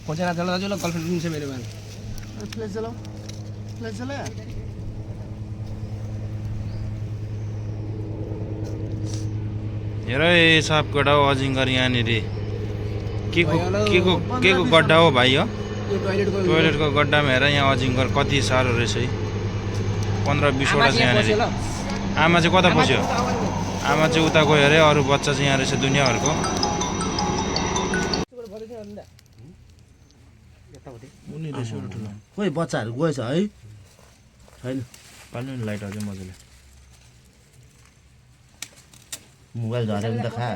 खोजेर चला दाजु ल गर्लफ्रेन्ड पनि छ मेरो बिहान फ्लैश चलाओ फ्लैश चला हेर ए साप गड्डा हो अजिङ्गर यहाँनिर के को गड्डा हो भाइ हो यो टोयलेटको टोयलेटको गड्डामा हेर यहाँ अजिङ्गर कति साह्रो रहेछ है 15-20 वटा छ यहाँनिर आमा चाहिँ कता पस्यो आमा चाहिँ उता गयो अरे अरू बच्चा चाहिँ यहाँ रहेछ दुनियाँभरको खोइ बच्चाहरू गएछ है छैन पाल्नु नि लाइट अझै मजाले मोबाइल झऱ्यो भने त खा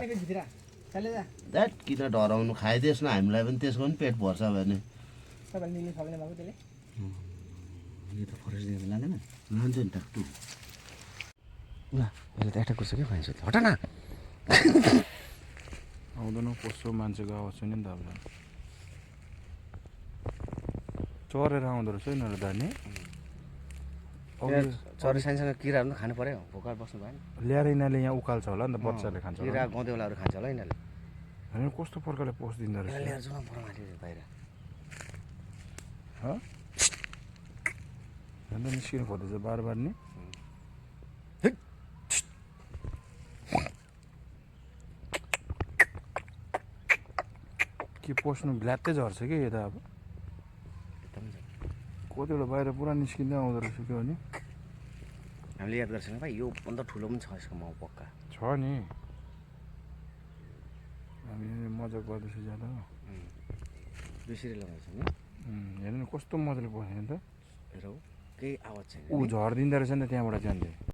द्याट किन डराउनु खाइदियोस् न हामीलाई पनि त्यसको पनि पेट भर्छ भने यो त फरेस्ट दिएर लाँदैन लान्छ नि त टु ल यसले त एउटा कुर्छ क्या खान्छ हट न आउँदैन कस्तो मान्छेको आवाज सुन्यो नि त अब चरेर आउँदो रहेछ यिनीहरू धाने चरी सानसानो किराहरू पनि खानु पऱ्यो भोकाएर बस्नु भएन ल्याएर यिनीहरूले यहाँ उकाल्छ होला नि त बच्चाले खान्छ किरा गउँदेउलाहरू खान्छ होला यिनीहरूले होइन कस्तो प्रकारले पोस्ट दिँदो रहेछ ल्याएर जाउँ परामाथि बाहिर अन्त निस्किनु खोज्दैछ बार बार नि के पस्नु भ्ल्यात्तै झर्छ कि यो त अब कतिवटा बाहिर पुरा निस्किँदै आउँदो रहेछ के भने हामीले याद गर्छौँ भाइ योभन्दा ठुलो पनि छ यसको माउ पक्का छ नि हामी मजा गर्दैछ ज्यादा बेसी लगाउँछ नि हेर्नु नि कस्तो मजाले पस्यो नि त हेरौ केही आवाज छैन ऊ झरिदिँदो रहेछ नि त त्यहाँबाट जान्दै